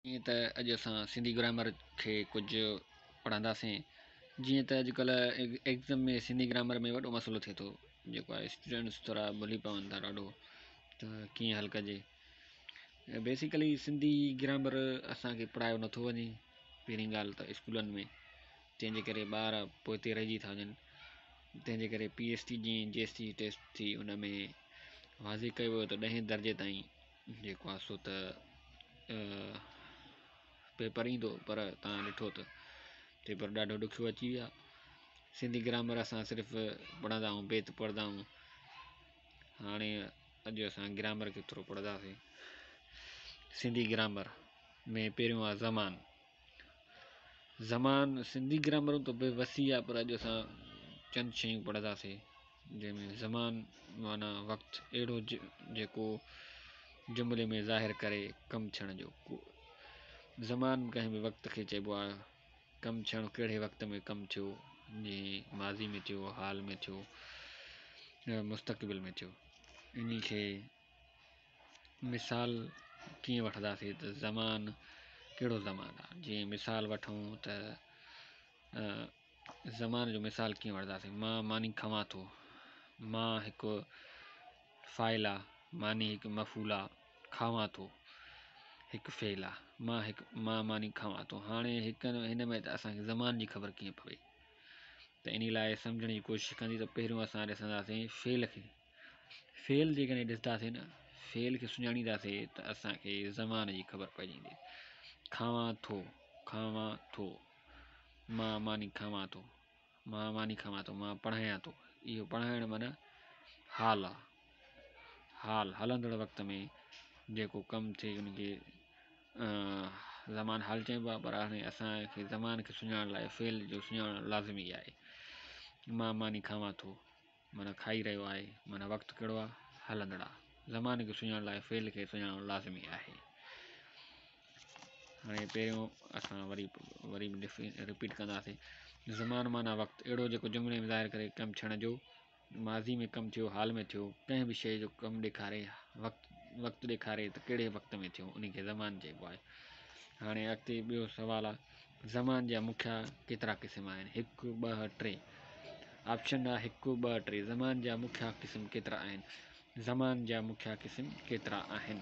جيئن ته اڄ اسان سنڌي گرامر کي ڪجهه پڙهنداسين. جيئن ته اڄڪلهه ايگزام ۾ سنڌي گرامر ۾ وڏو مسئلو ٿئي ٿو، جيڪو آهي اسٽوڊنٽس ٿورا ڀلي پون ٿا ڏاڍو ته ڪيئن حل ڪجي. بيسيڪلي سنڌي گرامر اسانکي پڙهايو نٿو وڃي، پهرين ڳالهه ته اسڪولن ۾، جنهن جي ڪري ٻار پوئتي رهجي ٿا وڃن. تنهن جي ڪري پي ايس ٽي جي جي ايس ٽي ٽيسٽ ٿي، ان ۾ واضح ڪيو ويو ته ڏهين درجي تائين جيڪو آهي سو ته پيپر ايندو، پر تان ڏٺو ته پيپر ڏاڍو ڏکيو اچي ويو آهي. سنڌي گرامر اسان صرف پڙهندا آهيون، بيت پڙهندا آهيون. هاڻي اڄ اسان گرامر کي ٿورو پڙهنداسين. سنڌي گرامر ۾ پهريون آهي زمان. زمان سنڌي گرامر ته به وسيع آهي، پر اڄ اسان چند شيون پڙهنداسين، جنهن ۾ زمان معنيٰ وقت، اهڙو جيڪو جملي ۾ ظاهر ڪري ڪم ٿيڻ جو. زمان ڪنهن به وقت کي چئبو آهي، ڪم ٿيڻ ڪهڙي وقت ۾ ڪم ٿيو، جيئن ماضي ۾ ٿيو، حال ۾ ٿيو، مستقبل ۾ ٿيو. انهي کي مثال ڪيئن وٺنداسين ته زمان ڪهڙو زمان آهي؟ جيئن مثال وٺون ته زمان جو مثال ڪيئن وٺنداسين؟ مان ماني کاوان ٿو. مان هڪ فاعل آ، ماني هڪ مفعول آ، کاوان ٿو هڪ فعل آ. مان هڪ مان ماني کاوان ٿو. هاڻي هڪ هن ۾ ته اسان کي زمان جي خبر ڪيئن پوي؟ ته انهي لاء سمجهڻ جي ڪوشش ڪندي ته پهريون اسان ڏسنداسين فعل کي. فعل جيڪڏهن ڏسنداسين نه، فعل کي سڃاڻينداسين ته اسان کي زمان جي خبر پئجي ويندي. کاوان ٿو، کاوان ٿو، مان ماني کاوان ٿو، مان ماني کاوان ٿو، مان پڙهايان ٿو. اهو پڙهائڻ معنيٰ حال آ، حال هلندڙ وقت ۾ جيڪو ڪم ٿئي ان کي زمان حال چئبو آ. پر هاڻي اسان کي زمان کي سڃاڻڻ لاء فعل جو سڃاڻڻ لازمي آهي. مان ماني کاوان ٿو معنيٰ کائي رهيو آهي، معنيٰ وقت ڪهڙو آهي؟ هلندڙ آهي. زمان کي سڃاڻڻ لاء فعل کي سڃاڻڻ لازمي آهي. هاڻي پهريون اسان وري وري رپيٽ ڪنداسين. زمان معنيٰ وقت، اهڙو جيڪو جملي ۾ ظاهر ڪري ڪم ٿيڻ جو، ماضي ۾ ڪم ٿيو، حال ۾ ٿيو، ڪنهن به شيء جو ڪم ڏيکاري، وقت وقت ڏيکاري ته ڪهڙي وقت ۾ ٿيو، ان کي زمان چئبو آهي. هاڻي اڳتي ٻيو سوال آهي، زمان جا مکيه ڪيترا قسم آهن؟ هڪ، ٻه، ٽي. آپشن آهي هڪ، ٻه، ٽي. زمان جا مکيه قسم ڪيترا آهن؟ زمان جا مکيه قسم ڪيترا آهن؟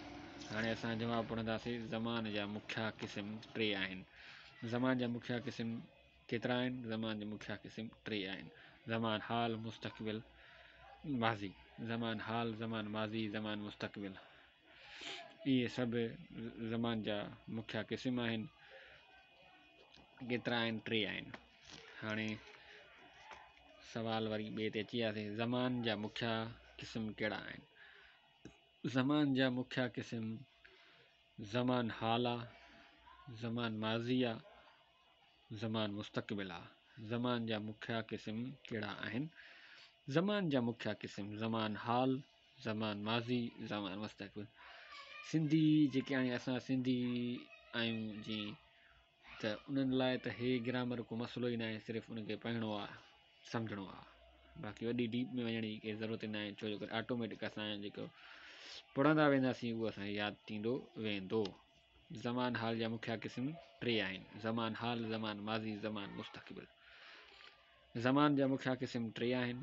هاڻي اسان جواب پڙهنداسين. زمان جا مکيه قسم ٽي آهن. زمان جا مکيه قسم ڪيترا آهن؟ زمان جا مکيه قسم ٽي آهن. زمان حال، مستقبل، ماضي. زمان حال، زمان ماضي، زمان مستقبل، اهي سڀ زمان جا مکيه قسم آهن. ڪيترا آهن؟ ٽي آهن. هاڻي سوال وري ٻئي تي اچي وياسين. زمان جا مکيه قسم ڪهڙا آهن؟ زمان جا مکيه قسم زمان حال آ، زمان ماضي آ، زمان مستقبل آ. زمان جا مکيه قسم ڪهڙا آهن؟ زمان جا مکيه قسم زمان حال، زمان ماضي، زمان مستقبل. سنڌي جيڪي آهن، اسان سنڌي آهيون جي، ته انهن لاء ته هي گرامر ڪو مسئلو ئي ناهي، صرف ان کي پڙهڻو آهي، سمجهڻو آهي، باقي وڏي ڊيپ ۾ وڃڻ جي ڪي ضرورت ئي ناهي، ڇو جو آٽوميٽڪ اسان جيڪو پڙهندا وينداسين اهو اسان کي ياد ٿيندو ويندو. زمان حال جا مکيه قسم ٽي آهن، زمان حال، زمان ماضي، زمان مستقبل. زمان جا مکيه قسم ٽي آهن،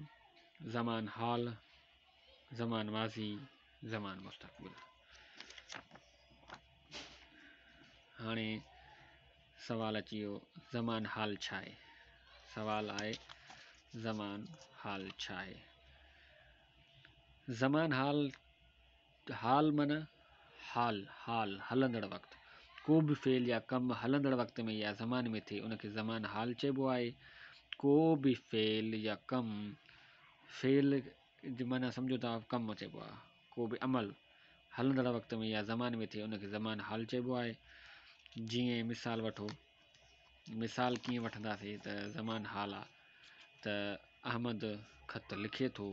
زمان حال، زمان ماضي، زمان مستقبل. هاڻي سوال اچي ويو، زمان حال ڇا آهي؟ سوال آهي زمان حال ڇا آهي؟ زمان حال، حال معنيٰ حال، حال هلندڙ وقت. ڪو به فعل يا ڪم هلندڙ وقت ۾ يا زمان ۾ ٿئي ان کي زمان حال چئبو آهي. ڪو به فعل يا ڪم، فعل جي معنيٰ سمجهو ٿا ڪم چئبو آهي، ڪو به عمل هلندڙ وقت ۾ يا زمان ۾ ٿئي ان کي زمان حال چئبو آهي. جيئن مثال وٺو، مثال ڪيئن وٺنداسين ته زمان حال آ ته احمد خط لکي ٿو،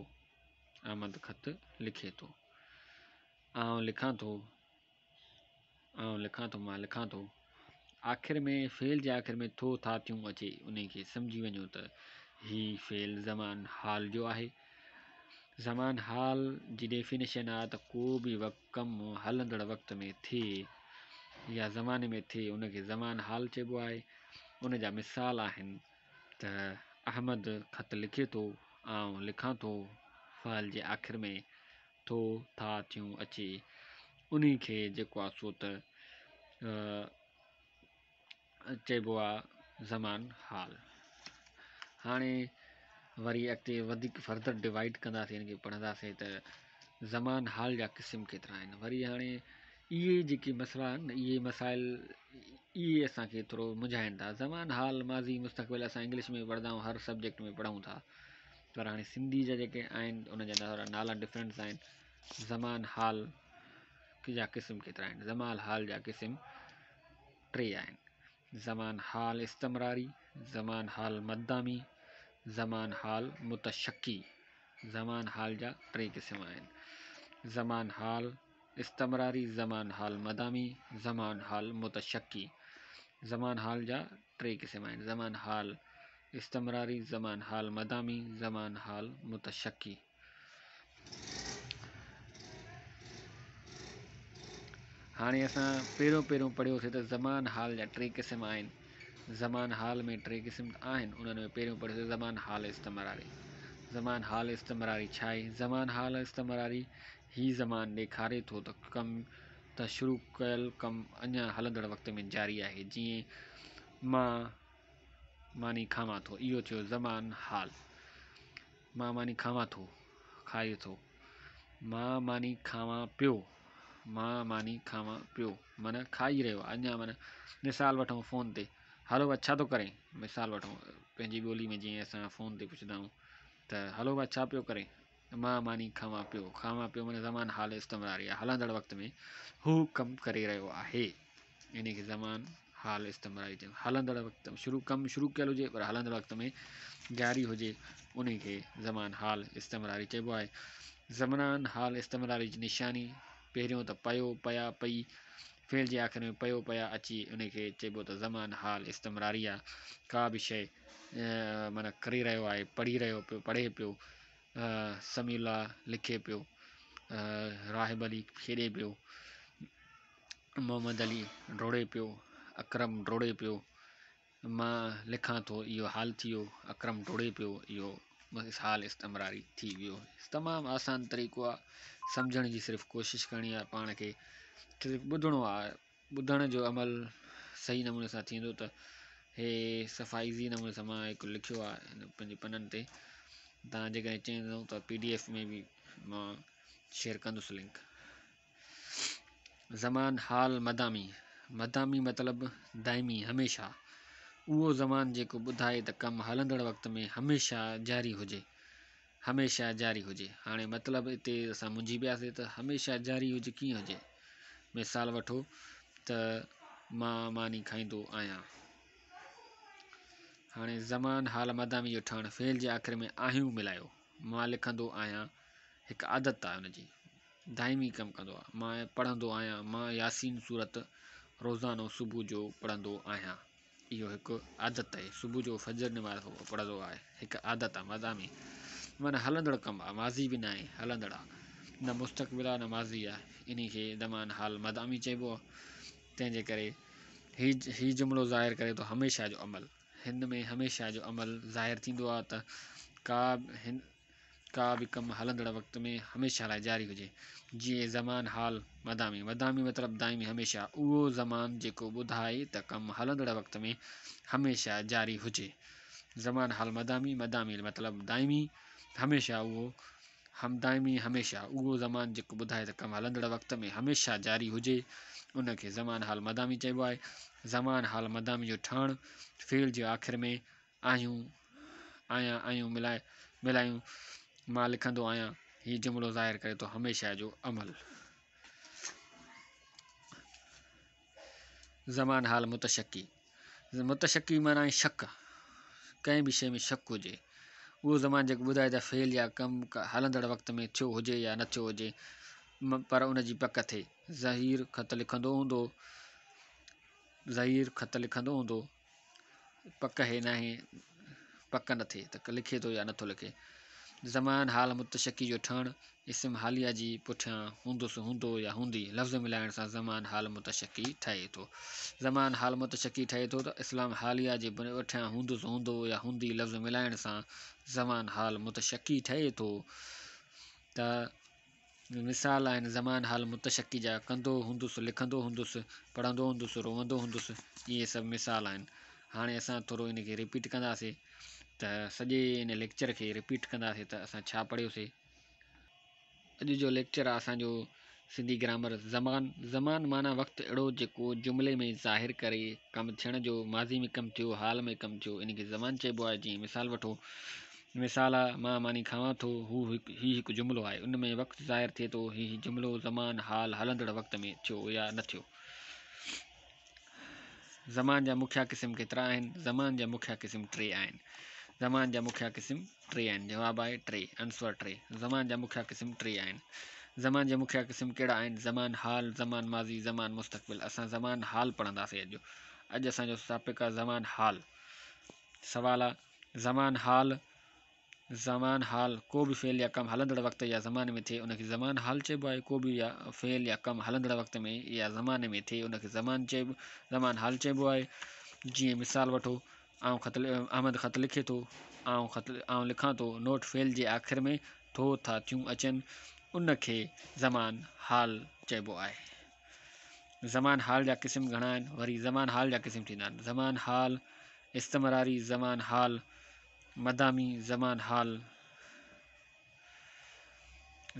احمد خط لکي ٿو، آئون لکان ٿو، آئون لکان ٿو، مان لکان ٿو. آخر ۾ فعل جي آخر ۾ ٿو، ٿا، ٿيون اچي انهي کي سمجهي وڃو ته هي فعل زمان حال جو آهي. زمان حال جي ڊيفينيشن آ ته ڪو به وقت ڪم هلندڙ وقت ۾ ٿئي يا زماني ۾ ٿئي ان کي زمان حال چئبو آهي. ان جا مثال آهن ته احمد خط لکي ٿو، آئون لکان ٿو، فعل جي آخر ۾ ٿو، ٿا، ٿيون اچي انهي کي جيڪو آهي سو ته چئبو آ زمان حال. هاڻي وري اڳتي وڌيڪ فردر ڊوائيڊ ڪنداسين ان کي پڙهنداسين ته زمان حال جا قسم ڪيترا آهن. وري هاڻي اهي جيڪي مسئلا آهن نه اهي مسائل اهي اسانکي ٿورو منجهائن ٿا. زمان حال ماضي مستقبل اسان انگلش ۾ پڙهندا آهيون هر سبجيڪٽ ۾ پڙهون ٿا پر هاڻي سنڌي جا جيڪي آهن ان جا ٿورا نالا ڊفرنس آهن. زمان حال جا قسم ڪيترا آهن؟ زمان حال جا قسم ٽي آهن، زمان حال استمراري، زمان حال مدامي، زمان حال متشڪي. زمان حال جا ٽي قسم آهن، زمان حال استمراري، زمان حال مدامي، زمان حال متشڪي. زمان حال جا ٽي قسم آهن، زمان حال استمراري، زمان حال مدامي، زمان حال متشڪي. هاڻي اسان پهريون پهريون پڙهيوسي ته زمان حال جا ٽي قسم آهن. زمان حال ۾ ٽي قسم آهن، انهن ۾ پهريون پڙهيوسي زمان حال استمراري. زمان حال استمراري ڇا آهي؟ زمان حال استمراري هي زمان ڏيکاري ٿو ته ڪم ته شروع ڪيل ڪم اڃا هلندڙ وقت ۾ جاري آهي. جيئن مان ماني کاوان ٿو، اهو ٿيو زمان حال. مان ماني کاوان ٿو، کائي ٿو. مان ماني کاوان پيو، مان ماني کاوان پيو معنيٰ کائي رهيو آهي اڃا معنيٰ مثال وٺون فون تي هلو ڀاء ڇا ٿو ڪرين مثال وٺون پنهنجي ٻولي ۾ جيئن اسان فون تي پڇندا آهيون ته هلو ڀاء ڇا پيو ڪرين مان ماني کاوان پيو کاوان پيو معنيٰ زمان حال استمراري آهي هلندڙ وقت ۾ هو ڪم ڪري رهيو آهي ان کي زمان حال استمراري چئبو. هلندڙ وقت ۾ شروع ڪم شروع ڪيل هجي پر هلندڙ وقت ۾ جاري هجي ان کي زمان حال استمراري چئبو آهي. زمان حال استمراري جي نشاني پهريون ته پيو، پيا، پئي فعل جي آخر ۾ پيو، پيا اچي ان کي چئبو ته زمان حال استمراري آهي. ڪا به شيء معنيٰ ڪري رهيو آهي، پڙهي رهيو پيو، پڙهي پيو، سميع الله لکي پيو، راهب علي کيڏي پيو، محمد علي ڊوڙي پيو، اڪرم ڊوڙي پيو، مان لکان ٿو اهو حال ٿي ويو، اڪرم ڊوڙي پيو اهو حال استمراري ٿي ويو. تمام آسان طريقو آ سمجهڻ جي صرف ڪوشش ڪرڻي آ پاڻ کي صرف ٻڌڻو آ ٻڌڻ جو عمل صحيح نموني سان ٿيندو ته هي صفا ايزي نموني سان مان هڪ لکيو آ پنهنجي پنن تي تان جيڪڏهن چوندو ته پي ڊي ايف ۾ به مان شيئر ڪندس لنڪ. زمان حال مدامي، مدامي مطلب دائمي، هميشه، اهو زمان جيڪو ٻڌائي ته ڪم هلندڙ وقت ۾ هميشه جاري هجي، هميشه جاري هجي. هاڻي مطلب اتي اسان منجهي پياسي ته هميشه جاري هجي ڪيئن هجي؟ مثال وٺو ته مان ماني کائيندو آهيان. هاڻي زمان حال مدامي جو ٺهڻ فعل جي آخر ۾ آهيون ملايو. مان لکندو آهيان هڪ عادت آهي ان جي. دائمي ڪم ڪندو آهي. مان پڙهندو آهيان. مان ياسين سورت روزانو صبح جو پڙهندو آهيان. اهو هڪ عادت آهي. صبح جو فجر نماز کان پوء پڙهندو آهي. هڪ عادت آهي مدامي معنيٰ هلندڙ ڪم آهي. ماضي به ناهي هلندڙ آهي. نه مستقبل آهي نه ماضي آهي. انهي کي زمان حال مدامي چئبو آهي. تنهن جي ڪري هي جملو ظاهر ڪري ٿو هميشه جو عمل. هن ۾ هميشه جو عمل ظاهر ٿيندو آهي ته ڪا هن ڪا به ڪم هلندڙ وقت ۾ هميشه لاء جاري هجي، جيئن زمان حال مدامي، مدامي مطلب دائمي هميشه، اهو زمان جيڪو ٻڌائي ته ڪم هلندڙ وقت ۾ هميشه جاري هجي. زمان حال مدامي، مدامي مطلب دائمي هميشه، اهو هم دائمي هميشه، اهو زمان جيڪو ٻڌائي ته ڪم هلندڙ وقت ۾ هميشه جاري هجي، ان کي زمان حال مدامي چئبو آهي. زمان حال مدامي جو ٺهڻ فعل جي آخر ۾ آهيون، آهيان، آهيون ملائي، ملايون، مان لکندو آهيان، هي جملو ظاهر ڪري ٿو هميشه جو عمل. زمان حال متشڪي، متشڪي معنيٰ آهي شڪ، ڪنهن به شيء ۾ شڪ هجي، اهو زمان جيڪو ٻڌائي ته فعل يا ڪم هلندڙ وقت ۾ ٿيو هجي يا نه ٿيو هجي پر ان جي پڪ ٿئي. ظهير خط لکندو هوندو، ظهير خط لکندو هوندو. پڪ هي ناهي پڪ نه ٿئي ته لکي ٿو يا نٿو لکي. زمان حال متشڪي جو ٺهڻ، اسم حاليه جي پٺيان هوندس، هوندو يا هوندي لفظ ملائڻ سان زمان حال متشڪي ٺهي ٿو. زمان حال متشڪي ٺهي ٿو ته اسلام حاليه جي پٺيان هوندس، هوندو يا هوندي لفظ ملائڻ سان زمان حال متشڪي ٺهي ٿو ته مثال آهن زمان حال متشڪي جا ڪندو هوندس، لکندو هوندس، پڙهندو هوندس، روئندو هوندس اهي سڀ مثال آهن. هاڻي اسان ٿورو ان کي رپيٽ ڪنداسين ته سڄي ان ليڪچر کي رپيٽ ڪنداسين ته اسان ڇا پڙهيوسين. اڄ جو ليڪچر آهي اسان جو سنڌي گرامر زمان. زمان معنيٰ وقت اهڙو جيڪو جملي ۾ ظاهر ڪري ڪم ٿيڻ جو، ماضي ۾ ڪم ٿيو، حال ۾ ڪم ٿيو، ان کي زمان چئبو آهي. جيئن مثال وٺو، مثال آ مان ماني کاوان ٿو، هو هڪ، هي هڪ جملو آهي، ان ۾ وقت ظاهر ٿئي ٿو، هي جملو زمان حال هلندڙ وقت ۾ ٿيو يا نه ٿيو. زمان جا مکيه قسم ڪيترا آهن؟ زمان جا مکيه قسم ٽي آهن. زمان جا مکيه قسم ٽي آهن. جواب آهي ٽي، آنسر ٽي. زمان جا مکيه قسم ٽي آهن. زمان جا مکيه قسم ڪهڙا آهن؟ زمان حال، زمان ماضي، زمان مستقبل. اسان زمان حال پڙهنداسين اڄ. اڄ اسان جو ٽاپڪ آهي زمان حال. سوال آهي زمان حال، زمان حال، ڪو به فعل يا ڪم هلندڙ وقت يا زماني ۾ ٿئي ان کي زمان حال چئبو آهي. ڪو به يا فعل يا ڪم هلندڙ وقت ۾ يا زماني ۾ ٿئي ان کي زمان حال چئبو آهي. جيئن مثال وٺو، آئون خط احمد خط لکي ٿو، آئون خط آئون لکان ٿو. نوٽ فعل جي آخر ۾ ٿو، ٿا، ٿيون اچن ان کي زمان حال چئبو آهي. زمان حال جا قسم گهڻا آهن؟ وري زمان حال جا قسم ٿيندا آهن زمان حال استمراري، زمان حال مدامي، زمان حال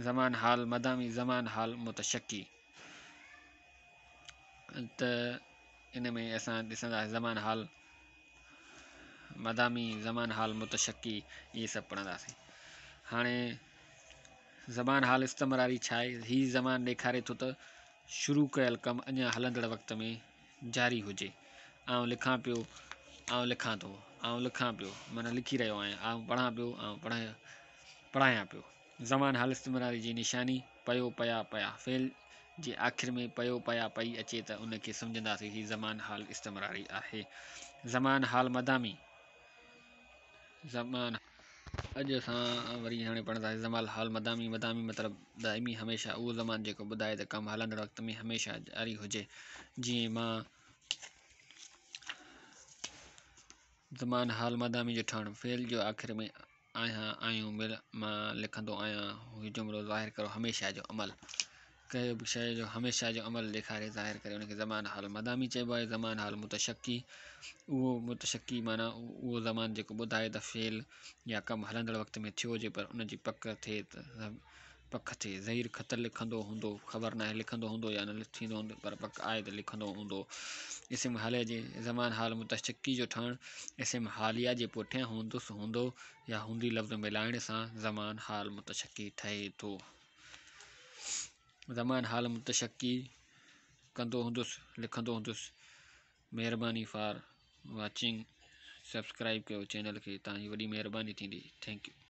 زمان حال مدامي، زمان حال متشڪي. ته ان ۾ اسان ڏسنداسين زمان حال مدامي، زمان حال متشڪي، اهي سڀ پڙهنداسين. هاڻي زمان حال استمراري ڇا آهي؟ هي زمان ڏيکاري ٿو ته شروع ڪيل ڪم اڃا هلندڙ وقت ۾ جاري هجي. آئون لکان پيو، آئون لکان ٿو، آئون لکان پيو معنيٰ لکي رهيو آهيان، آئون پڙهان پيو، آئون پڙهايان پيو. زمان حال استمراري جي نشاني پيو، پيا، پيا. فعل جي آخر ۾ پيو، پيا، پئي اچي ته ان کي سمجهنداسين هي زمان حال استمراري آهي. زمان حال مدامي، زمان. اڄ اسان وري هاڻي پڙهنداسين زمان حال مدامي. مدامي مطلب دائمي، هميشه، اهو زمان جيڪو ٻڌائي ته ڪم هلندڙ وقت ۾ هميشه جاري هجي. جيئن مان زمان حال مدامي جو ٺهڻ، فعل جو آخر ۾ آهيان، آهيون، مل، مان لکندو آهيان، هي جملو ظاهر ڪرو هميشه جو عمل. ڪنهن به شيء جو هميشه جو عمل ڏيکاري ظاهر ڪري ان کي زمان حال مدامي چئبو آهي. زمان حال متشڪي، اهو متشڪي معنيٰ اهو زمان جيڪو ٻڌائي ته فعل يا ڪم هلندڙ وقت ۾ ٿيو هجي پر ان جي پڪ ٿئي ته پڪ ٿئي. ظهير خط لکندو هوندو، خبر ناهي لکندو هوندو يا نه ٿيندو هوندو پر پڪ آهي ته لکندو هوندو. اسم حاليه جي زمان حال متشڪي جو ٺهڻ، اسم حاليه جي پٺيان هوندس، هوندو يا هوندي لفظ ملائڻ سان زمان حال متشڪي ٺهي ٿو. زمان حال متشڪي ڪندو هوندس، لکندو هوندس. مهرباني فار واچنگ. سبسڪرائب ڪيو چينل کي، توهان جي وڏي مهرباني ٿيندي. Thank you.